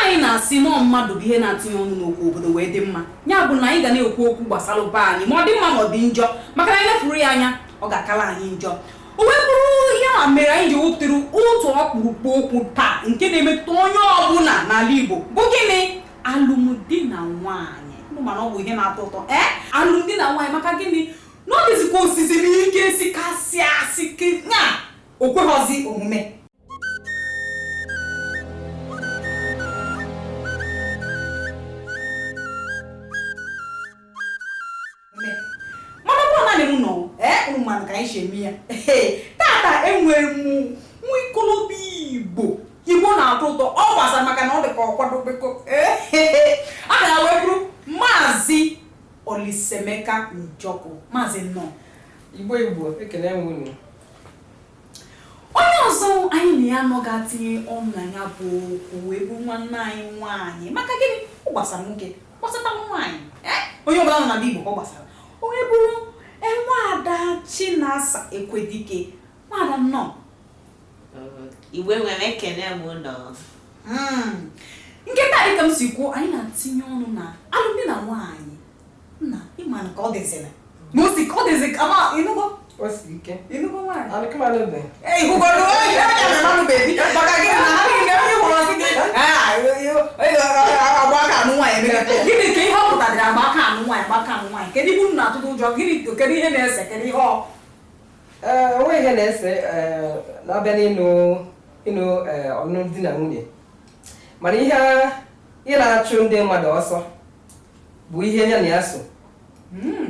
Anyị na-asị na ọ mmadụ bụ ihe na-atụnye ọnụ n'okwu obodo wee dị mma. Ya bụ na anyị ga na-ekwu okwu gbasara be anyị, ma ọ dị mma ma ọ dị njọ, maka na anyị lefuru ya anya, ọ ga-akala anyị njọ. O wee bụrụ ya mere anyị ji wepụtara otu ọkpụrụkpụ okwu taa nke na-emetụta onye ọbụla n'ala Igbo, bụ gịnị? Alụmdi na nwaanyị. Mana ọ bụ ihe na-atọ ụtọ, ee, alụmdi na nwaanyị. Maka gịnị na ọ dịzikwa osisi na ike sikasịa asị na o kweghọzi omume. Mana ọ bụrụ naanị m nọ, ee, ụmụ mmadụ ka anyị si eme ya tata. Enwere m nwa ikolobịa Igbo, Igbo na-atọ ụtọ. Ọ gbasara maka na ọ dị ka ọ kwadobeko. Aha ya wee bụrụ Maazị Olisaemeka Njọkụ. Maazị, nnọọ. Igbo, Igbo, ekele m unu. Onye ọzọ anyị na ya nọ ga-atinye ọnụ na ya bụ okwu wee bụ nwanne anyị nwaanyị. Maka gịnị? Ọ gbasara nwoke, gbasata nwaanyị, onye ọbụla nọ n'ala Igbo ka ọ gbasara. O wee bụrụ nwaada Chinasa Ekwedike. Nwaada, nnọọ. Igwe nwere, ekele m unu. Nke taa, dịka m si kwuo, anyị na-atinye ọnụ na alụmdi na nwaanyị. Nna, ịma ka ọ dịzịrị na o si ka ọ dịzị kama ịnụgo. O si ike. Ịnụgo nwaanyị? Alụkụmalụ. Ịhụgodo onye na-amanụ bebi. Maka gịnị na ha niile onye hụrụ ọsị gị agba aka anụ nwaanyị emega gịnị? Ka ihe ọ pụtara agba aka anụ nwaanyị, agba aka anụ nwaanyị, kedu ihe unu na-atụtụ ụjọ? Gịnị? Kedu ihe na-ese? Kedu ihe ọ? Ee, onwe ihe na-ese na-abịa n'ịnụ ịnụ ọlụlụ di na nwunye, mana ihe na-achụ ndị mmadụ ọsọ bụ ihe ya na ya so.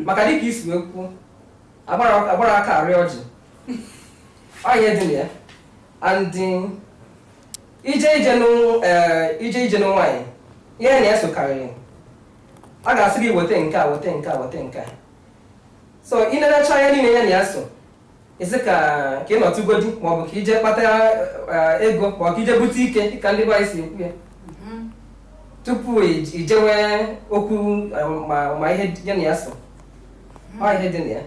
Maka dịka isi wee kwuo, agbara aka arịọ ọjị, ọ ihe dị na ya. And ije ije nụ ije ije nụ nwaanyị, ihe na ya so karịrị. A ga-asị gị weta nke a, weta nke a, weta nke a. So ị na-elecha ihe niile ya na ya so, isi ka ị nọtụgodi, maọbụ ka ije kpata ego, maọbụ ka ije bute ike, dịka ndị be anyị si ekwu ya, tupu ijewe okwu ma ihe ya na ya so. Ọ ihe dị na ya.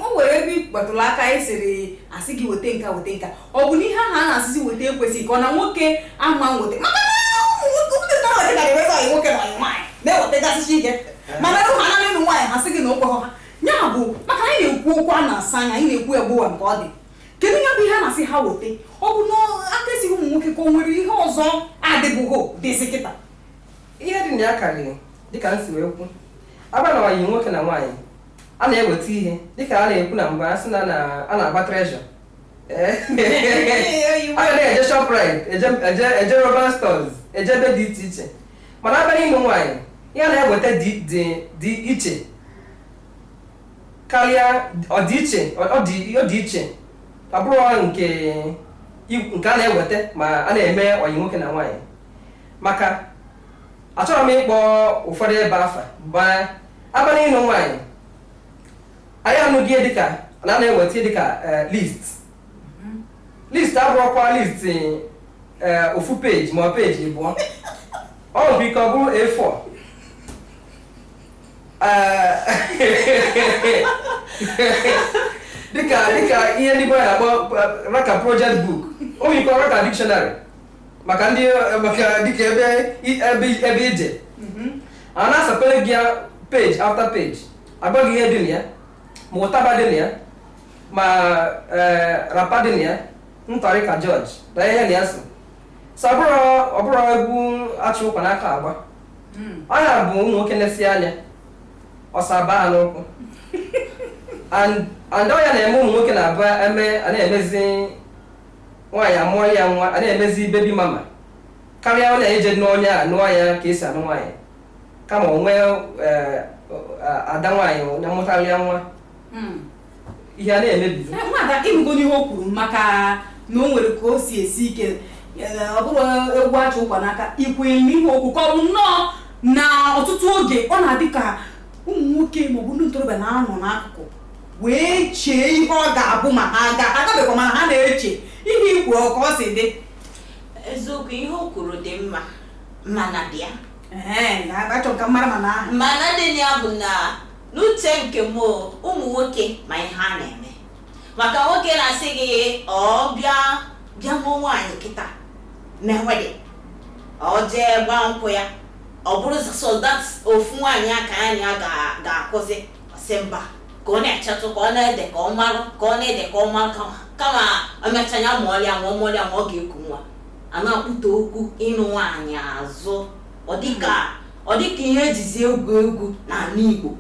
O nwere ebe ị kpatụrụ aka, esiri asị gị weta nka, weta nka. Ọ bụ na ihe ahụ a na-asịzi weta ekwesịghị, ka ọ na nwoke ama nweta? Maka na ụmụ nwoke, ndị ntorobịa dịka na-eweta ọyị nwoke na ọyị nwaanyị na-ewetagasịcha ihe, mana elu ha na ịnụ nwaanyị, ha sị gị na okwe ha. Ya bụ maka anyị na-ekwu okwu a na-asa anya, anyị na-ekwu ya gbowa nke ọ dị. Kedu ya bụ ihe a na-asị ha weta? Ọ bụ na aka esighị ụmụ nwoke, ka o nwere ihe ọzọ adịbụghị dịzị kịta? Ihe dị na ya karịrị. Dịka m si wee kwu, aba na ọyị nwoke na nwaanyị, a na-eweta ihe dịka a na-ekwu na mgbe a sị na a na-agba treasure, a ga na-eje Shoprite, eje eje eje Roban Stores, eje ebe dị iche iche. Mana abịa n'ịnụ nwaanyị, ihe a na-eweta dị iche karịa. Ọ dị iche, ọ dị iche. Ọ bụrụ nke a na-eweta ma a na-eme ọyị nwoke na nwaanyị, maka achọrọ m ịkpọ ụfọdụ ebe afa. Ma abịa n'ịnụ nwaanyị, anyị anụghị ihe dịka na a na-eweta ihe dịka list. List abụrụkwa list ofu peji ma ọ peji abụọ. Ọ nwere ike ọ bụrụ A4. Dịka ihe ndị boy na-akpọ raka project book, o nwere ike ọ raka dictionary maka ndị maka dịka ebe ije a na-asapere gị ya page after page, agwa gị ihe dị na ya, ma ụtaba dị na ya, ma wrapper dị na ya, ntọrị ka George na ihe na ya so. So ọ bụrụ egwu achụ ụkwa n'aka agba, ọ ya bụ ụmụ nwoke na-esi anya ọsọ aba ha n'ụkwụ. And ọ ya na-eme ụmụ nwoke na-abụ eme a na-emezi nwaanyị amụọ ya nwa, a na-emezi baby mama, karịa ọ na-eje n'onye a nụọ ya ka esi anụ nwaanyị, kama o nwee ada nwaanyị na mụtara ya nwa, ihe a na-emebizi. Nwada, ịnụgo n'ihe o kwuru maka na o nwere ka o si esi ike, ọ bụrụ egwu achụ ụkwa n'aka. Ikwenye n'ihe okwu, ka ọ bụ nnọọ na ọtụtụ oge ọ na-adị ka ụmụ nwoke maọbụ ndị ntorobịa na-anọ n'akụkụ wee chee ihe ọ ga-abụ ma ha ga agabekwa, mana ha na-eche ihe ikwu ka ọ si dị? Eziokwu, ihe o kwuru dị mma, mana bịa. Ee, achọ ka mara mana ahụ. Mana dị na ya bụ na n'uche nke m o, ụmụ nwoke ma ihe ha na-eme. Maka nwoke na-asị gị ọ bịa bịa mụọ nwaanyị kịta mee wedding. Ọ jee gbaa nkwụ ya, ọ bụrụ so that ofu nwaanyị a ka anya ya ga-akụzi, ọsị mba, ka ọ na-echetụ, ka ọ na-ede ka ọ marụ, ka ọ na-ede ka ọ marụ, kama emecha ya mụọlịa ma ọ mụọlịa ma ọ ga-eku nwa. A na-akpụta okwu ịnụ nwaanyị azụ, ọ dịka ihe ejizi egwu egwu n'ala Igbo.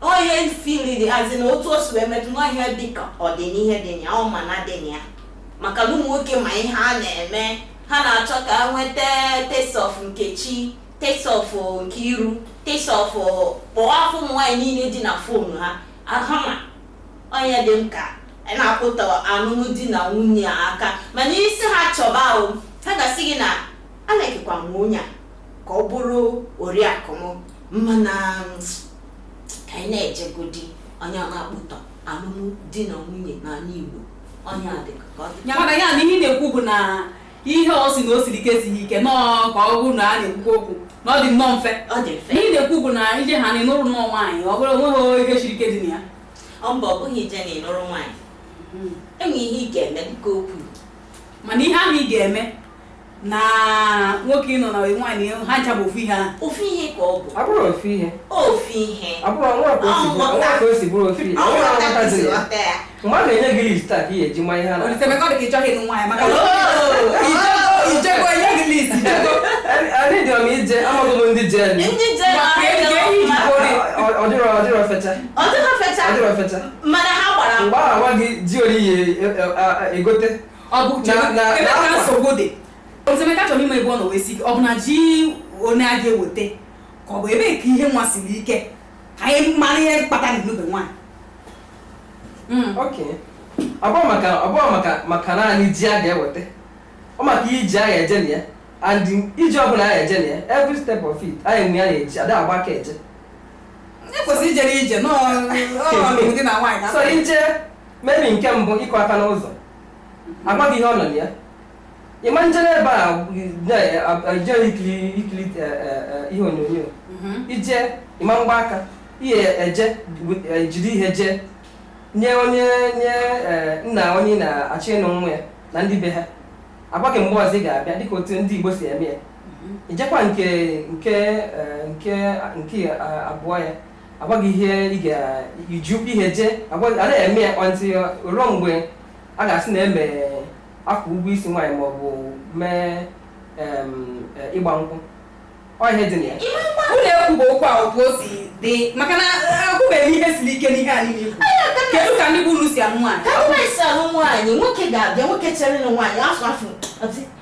Onye filiri hazi na otu o si wee metụ n'ọhịa dịka ọdịnihe dị ya, ọ ma na dị ya, maka na ụmụ nwoke ma ihe a na-eme. Ha na-achọ ka ha nweta taste of Nkechi, taste of Nkiru, taste of kpọọ afọ ụmụ nwaanyị niile dị na phone ha. Ahama onye dị m ka na-akwụta anụnụ di na nwunye aka, mana isi ha chọba ahụ, ha ga-asị gị na alekekwa m nwunye a ka ọ bụrụ oriakụ m, mana ka anyị na-ejegodi onye na-akpụtọ alụmdi na nwunye n'ala Igbo. Onye a dị ka ọ dị. Ya mana ya na ihe ị na-ekwu bụ na ihe ọ sị na o siri ike esighị ike, nọọ ka ọ bụrụ na a na-ekwukwa okwu na ọ dị nnọọ mfe. Ọ dị mfe. Ihe ị na-ekwu bụ na ije ha na ịnụrụ nnọọ nwaanyị, ọ bụrụ onweghị ihe siri ike dị na ya. Ọ mba, ọ bụghị ije na ịnụrụ nwaanyị, enwe ihe ị ga-eme dịka okwu. Mana ihe ahụ ị ga-eme na nwoke ịnọ na nwaanyị ha ncha bụ ofu ihe ahụ. Ofu ihe ka ọ bụ. Abụrụ ofu ihe. Ofu ihe. Abụrụ nwa ka o si bụrụ, nwa ka o si bụrụ ofu ihe. Ọ Onwe nghọta nghọta ka dị isi ya. ghọta ya. Mgbe a na-enye gị list a ka ị ga-eji ma ihe a na Olisaemeka, ọ dị ka ị chọghị ịnụ nwaanyị maka na ijego enye gị list ijego. Adị dị ọma ije, amaghị m ndị jee nụ. Ndị jere Maka ahịa ege ihe ọfụma. Ọ dịrọ fecha. Ọ dịghị fecha. Ọ dịrọ fecha. Mana ha gbara Mgbe ahụ agwa gị ji ori ihe egote. Ọ bụ ebe ka nsogbu dị. Olisaemeka chọrọ ime ebe ọ nọ wee si ike, ọ bụ na ji onye a ga-eweta ka ọ bụ ebe ka ihe nwa siri ike ka anyị mara ihe kpatara n'ube nwaanyị. Okay. Ọ bụrụ maka naanị ji a ga-eweta, ọ maka iji a ga-eje na ya, and iji ọbụla a ga-eje na ya, every step of it anyị nwe ya na-eji ada agba aka eje. E kwesịrị ijere ije n'ọlụmdi na nwaanyị. So ije maybe nke mbụ ịkụ aka n'ụzọ, agwaghị ihe ọ nọ na ya, ịma njere ebe a ije ikiri ihe onyonyo, ije ịma mgba aka ihe eje jiri ihe jee nye onye nye nna onye na-achọ ịnụ nwa ya na ndị be ha, agwaghị mgbe ọzọ ị ga-abịa dịka otu ndị Igbo si eme ya. Ijekwa nke nke nke nke abụọ ya, agwaghị ihe ị ga-iji ụkwụ ihe jee, anaghị eme ya until ruo mgbe a ga-asị na eme akwa ụgwọ isi nwaanyị maọbụ mee ịgba nkwụ. Ọ ihe dị na ya. Ụlọ ekwu bụ okwu a otu o si dị, maka na akwụbeghị ihe siri ike n'ihe a niile ikwu. Kedu ka ndị bụ unu si anụ nwaanyị? Ka ndị si anụ nwaanyị, nwoke ga-abịa, nwoke chere na nwaanyị afọ afọ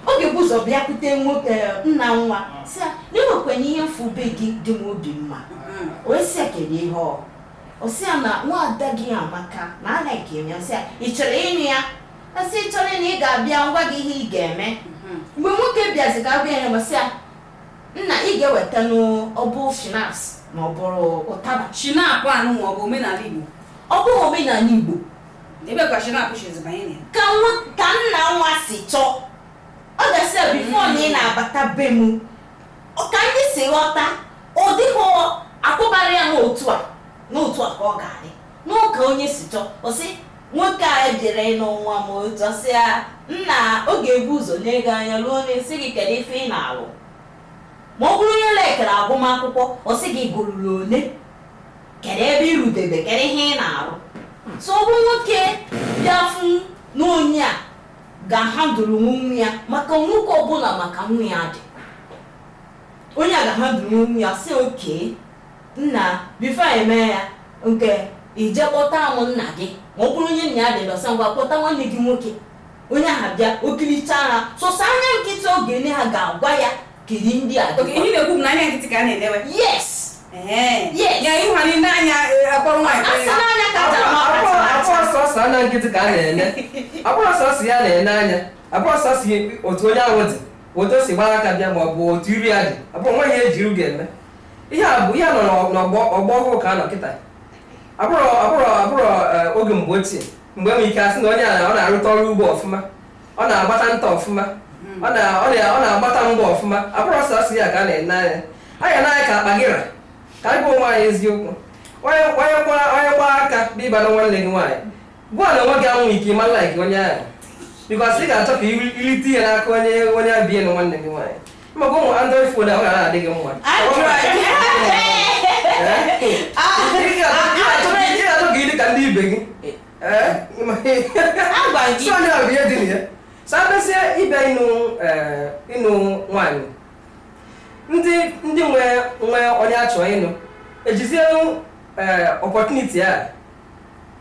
oge bụ ụzọ bịakwute nwoke nna nwa si ya na enwekwana ihe mfu be gị dị m obi mma. O si ya kedu ihe ọ o si ya na nwaada gị amaka na anaghị eme ya, si ya ị chọrọ ịnụ ya, asị ị chọrọ ịnụ, ị ga-abịa ngwa gị ihe ị ga-eme. Mgbe nwoke bịazi ka abịa ya, ma si ya nna ị ga-eweta n'ọbụ schnapps ma ọ bụrụ ụtaba. Shinapụ anụ ma ọ bụ omenala Igbo? Ọ bụghị omenala Igbo. Ebe ka shinapụ shizi banye na ya? Ka nna nwa si chọọ, ọ ga-asị ya before na ị na-abata be m, ka ndị si ghọta ọ dịghị akwụbara ya n'otu a n'otu a ka ọ ga-adị n'ụka onye si chọọ. Ọ sị nwoke a bịara ịnụ nwa m otu, ọ sị ya nna ọ ga-ebu ụzọ nye gị anya ruo n'isi gị kedu ife ị na-alụ, ma ọ bụrụ onye lekere agụmakwụkwọ ọ sị gị gụrụrụ ole, kedu ebe ị rudebe, kedu ihe ị na-arụ. So ọ bụ nwoke bịa fụ na onye a ga-ahandụrụ nwa ya, maka nwoke ọbụla maka nwa ya dị, onye a ga-ahandụrụ nwa ya sị oke nna bifo eme ya nke ije kpọta m nna gị, ma ọ bụrụ onye nna ya dị dọsa ngwa kpọta nwanne gị nwoke, onye ahụ bịa okiricha ha sọsọ anya nkịtị oge nne ha ga-agwa ya kedu ndị a Oke, ihe na-ekwu bụ na anya nkịtị ka a na-edewe. Yes. Yes. Ya ịhụ ha niile anya akpọrọ nwaanyị. Asa n'anya ka aja ma Abụọ sọsọ anya nkịtị ka a na-ene, abụọ sọsọ ya na-ene anya, abụọ sọsọ otu onye ahụ dị, otu o si gbara aka bịa ma ọ bụ otu iri ya dị, abụọ nwa ihe eji iru ga-eme. Ihe a bụ ihe a nọ n'ọgbọ ọgbọ ọhụụ ka a nọ kịta. Abụrụ oge mgbe ochie mgbe enwere ike asị na onye a ọ na-arụta ọrụ ugbo ọfụma, ọ na-agbata nta ọfụma, ọ na-agbata mgba ọfụma, abụrụ sọsọ ya ka a na-ene anya. Anya n'anya ka akpa gị ra, ka anyị gwa onwe anyị eziokwu. Onye gbaa aka bụ ịba na nwanne gị nwaanyị, gwa na onwe gị anwụ ike ịma like onye ahụ. Because ị ga-achọ ka irite ihe n'aka onye abịa ịnụ nwanne gị nwaanyị, maka ụmụ Android phone ahụ ga na-adị gị mma. Android. Ị ga-achọ ka ị dị ka ndị ibe gị. Agwa gị. So onye ahụ bụ ihe dị na ya. So abịazie ịbịa ịnụ nwaanyị, ndị nwe onye achọ ịnụ ejizie opportunity a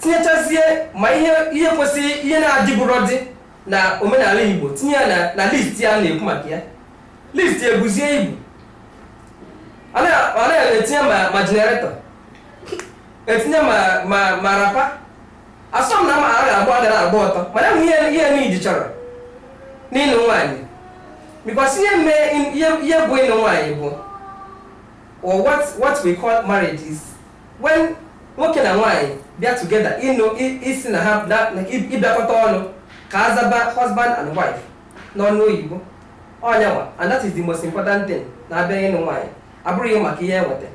tinyechazie ma ihe kwesịrị, ihe na-adịbụrọ dị na omenala Igbo, tinye ya na list ya na-ekwu maka ya. List ebuzie ibu, a na-etinye ma generator, etinye ma wrapper. Asọm na ma a ga-agba, a gara agba ọtọ, mana enwe ihe n'iji chọrọ n'ịnụ nwaanyị, because ihe mee ihe bụ ịnụ nwaanyị bụ, or what we call marriage is when nwoke na nwaanyị bịa together ịnụ, isi na ha ịbịakọta ọnụ ka azaba husband and wife n'ọnụ oyibo ọnyanwa. And that is the most important thing na-abịa ịnụ nwaanyị. Abụrụghị maka ihe enweta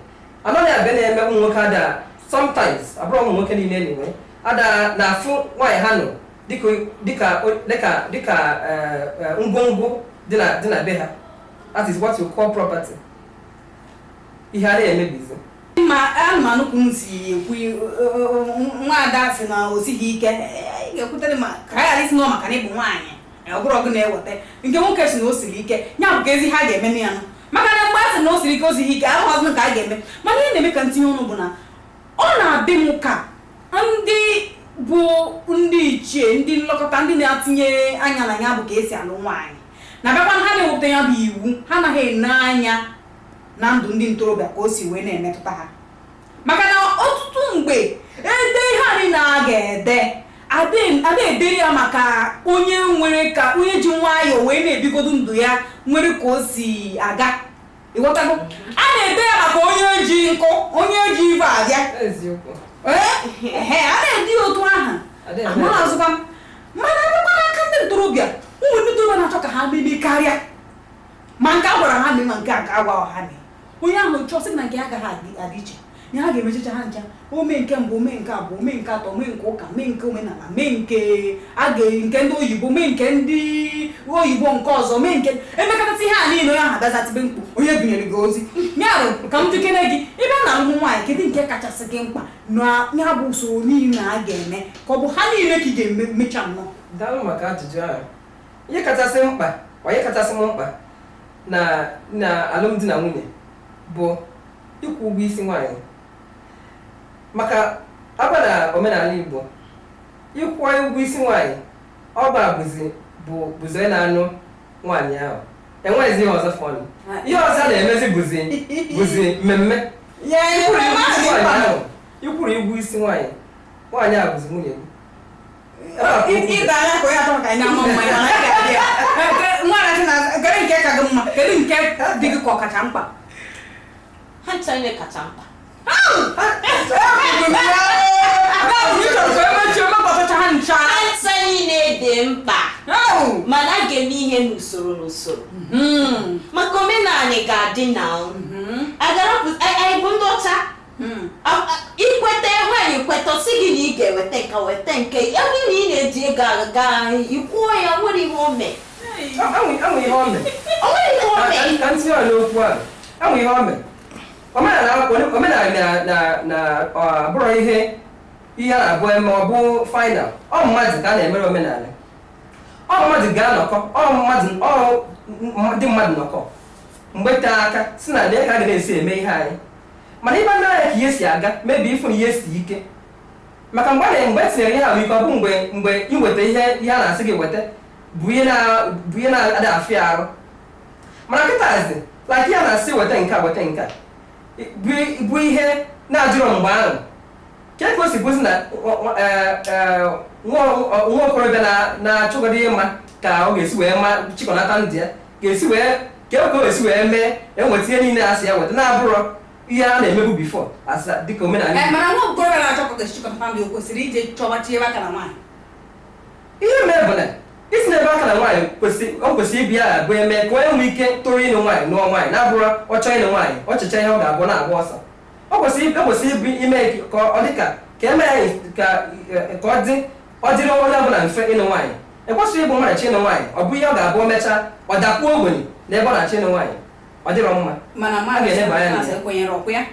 anaghị abịa na-eme ụmụ nwoke ada. Sometimes abụrụ ụmụ nwoke niile na-enwe ada na-afụ nwaanyị ha nọ dịka ngwongwo dị na be ha. That is what you call property. Ihe a na-emebizi. Ma anụmanụ ka m si ekwu, nwaada sị na o sighi ike. Ị ga-ekwutere ma ka a ghara isi nọ maka na ịbụ nwaanyị, ọ bụrụ ọgụ na-eweta nke nwoke si na o siri ike ya bụ ka ezi ha ga-eme ya nụ, maka na mgbe a sị na o siri ike, o sighi ike, ahụghịzị ka a ga-eme. Mana ihe na-eme ka ntinye ọnụ bụ na ọ na-adị m ka ndị bụ ndị ichie, ndị nlekọta, ndị na-atinye anya na ya bụ ka esi alụ nwaanyị na bịakwa ha na-ewepụta ya bụ iwu, ha anaghị ene anya na ndụ ndị ntorobịa ka o si wee na-emetụta ha, maka na ọtụtụ mgbe ede ihe anyị na-aga ede ada edere ya maka onye nwere ka onye ji nwayọọ wee na-ebigodo ndụ ya, nwere ka o si aga, ịghọtago? A na-ede ya maka onye ji nkụ, onye ji ife abịa. Eziokwu. Ehe, a na-ede ya otu ahụ. Amaghazụkwa m, mana abịakwa n'aka ndị ntorobịa, ụmụ ndị ntorobịa na-achọ ka ha meme karịa ma nke a gwara ha mee, ma nke a ka a gwa ha mee. Onye ahụ chọọ sị na nke ya agaghị adị iche na ha ga-emechicha ha ncha. O mee nke mbụ, o mee nke abụọ, o mee nke atọ, mee nke ụka, mee nke omenala, mee nke a ga nke ndị oyibo, mee nke ndị oyibo nke ọzọ, mee nke emekọtasị ihe a niile, onye ahụ abịaza tibe mkpu onye gụnyere gị ozi ya bụ ka m jikere gị ịbịa na alụmụ nwaanyị. Kedu nke kachasị gị mkpa na ya bụ usoro niile a ga-eme, ka ọ bụ ha niile ka ị ga-emecha nnọọ? Daalụ maka ajụjụ ahụ. Ihe kachasị mkpa, ọ ihe kachasị m mkpa na alụmdi na nwunye bụ ịkwụ ụgwọ isi nwaanyị, maka aba na omenala Igbo, ịkwụ ụgwọ isi nwaanyị ọba bụzi onye na-anụ nwaanyị ahụ. Enweghịzi ihe ọzọ fọnụ. Ihe ọzọ a na-emezi bụzi mmemme. Ikwuru ụgwọ isi nwaanyị, nwaanyị a bụzi nwunye gị. Ịda anya ka onye atọ maka anyị na-ama mmanya, mana anyị ga-abịa. Nwa na-asị na kedu nke ka gị mma, kedu nke dị gị ka ọ kacha mkpa? Ha ncha niile kacha mkpa. Ha ncha. Ha ncha niile dị mkpa, mana a ga-eme ihe n'usoro n'usoro, maka omenala ga-adị na anyị bụ ndị ọcha. Ikweta nwaanyị kweta sị gị na ị ga-eweta nka, weta nke ebe na ị na-eji ego aga ikwuo ya, nwere ihe o mee. Anwụ ihe o mee. O nwere ihe o mee. Ka ntinye ọ n'okwu a, anwụ ihe o mee. Omenala na ọ bụrụ ihe a na-abụ eme, ọ bụ final. Ọ mmadụ ka a na-emere omenala, ọ mmadụ ga-anọkọ, ọ mmadụ, ọ ndị mmadụ nọkọ mgbe tee aka si na lee ka a ga na-esi eme ihe anyị. Mana ịba ndị anya ka ihe si aga mebi, ịfụ na ihe si ike, maka mgbe a mgbe e tinyere ihe ahụ ike, ọ bụ mgbe iweta ihe a na-asị gị weta bụ ihe na-adị afịa arụ. Mana kịtazi, like ihe a na-asị weta nke a, weta nke a, bụ ihe na-adịrọ mgbe ahụ. Ke ka o si bụzi na nwa okorobịa na-achọgodo ịma ka ọ ga-esi wee ma chịkọnata ndị ya ga-esi wee ka ọ ga-esi wee mee enweta ihe niile a sị ya weta, na-abụrọ ihe a na-emebu before asa dịka omenala Igbo. Mana nwa okorobịa na-achọ ka ga-esi family, o kwesịrị ije chọba chiebe aka na nwaanyị? Ihe mee bụ na isi n'ebe aka na nwaanyị kwesị, o kwesịrị ịbịa bụ eme ka onye nwee ike tụrụ ịnụ nwaanyị nụọ nwaanyị, na-abụrụ ọ chọọ ịnụ nwaanyị, ọ chịcha ihe ọ ga-abụ na-agba ọsọ. O kwesịrị, e kwesịrị ịbụ ime ka ọ dị ka eme ya ka ọ dị, ọ dịrị onye ọbụla mfe ịnụ nwaanyị. Ekwesịghị ịbụ mmadụ chọ ịnụ nwaanyị, ọ bụ ihe ọ ga-abụ o mechaa, ọ dakwuo ogbenye n'ebe ọ na-achọ ịnụ nwaanyị. Ọ dịrọ mma. Mana A maazị ga-eleba anya na Maazị ya. ekwenyere ọkwa ya.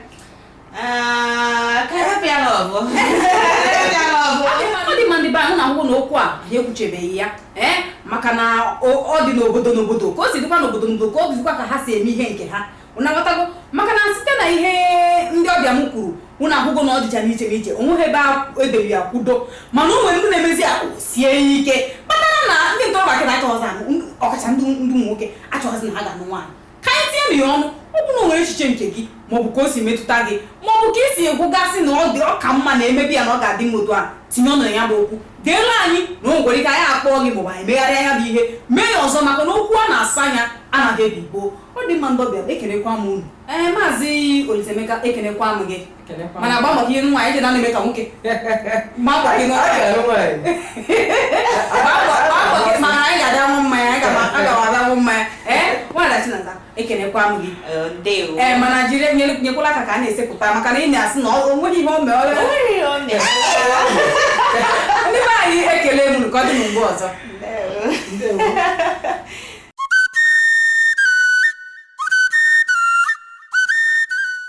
Ah, ka hapụ ya n'ọbụ. Hapụ ya n'ọbụ. Ọ dị mma. Ndị be anyị na ahụ na okwu a ha ekwuchebeghị ya, ee, maka na ọ dị n'obodo n'obodo, ka o si dịkwa n'obodo n'obodo, ka ọ dịzikwa ka ha si eme ihe nke ha. Unu aghọtago? Maka na site na ihe ndị ọbịa m kwuru, unu ahụgo na ọ dịcha n'iche n'iche. Onweghị ebe edere ya kwudo, mana o nwere ndị na-emezi akpụ sie ike, kpatara na ndị ntorobịa kịta achọghịzị anụ, ọkacha ndị ụmụ nwoke achọghịzị na ha ga-anụ nwaanyị. Ka anyị tinye na ya ọnụ. Ọ bụrụ na o nwere echiche nke gị, maọbụ ka o si metụta gị, maọbụ ka isi ekwugasị na ọ dị ọ ka mma na emebi ya, na ọ ga-adị mma otu a, tinye ọnụ na ya bụ okwu, deelu anyị na o nwekwara ike anyị akpọọ gị, maọbụ anyị megharịa ya bụ ihe, mee ya ọzọ, maka na okwu a na-asa anya anaghị ebibo. Ọ dị mma. Ndị ọbịa, ekenekwa m unu. Ee, Maazị Olisaemeka, ekenekwa m gị. Mana agba maka ihe nwaanyị ji na na-eme ka nwoke ma mbọ gị. A ga-alụ nwaanyị. Gbaa mbọ gị, mana anyị ga-abịa ṅụ mmanya, anyị ga-abịa ṅụ mmanya. Ee, nwaada Chinaza, ekenekwa m gị. Eh, ndewo. Ee, mana jiri nyekwala aka ka a na-esepụta, maka na ị na-asị na o nweghị ihe o mere. O nweghị ihe o mere. Ndị be anyị, ekele m unu. Ka ọ dị mgbe ọzọ. Ndewo. Ndewo.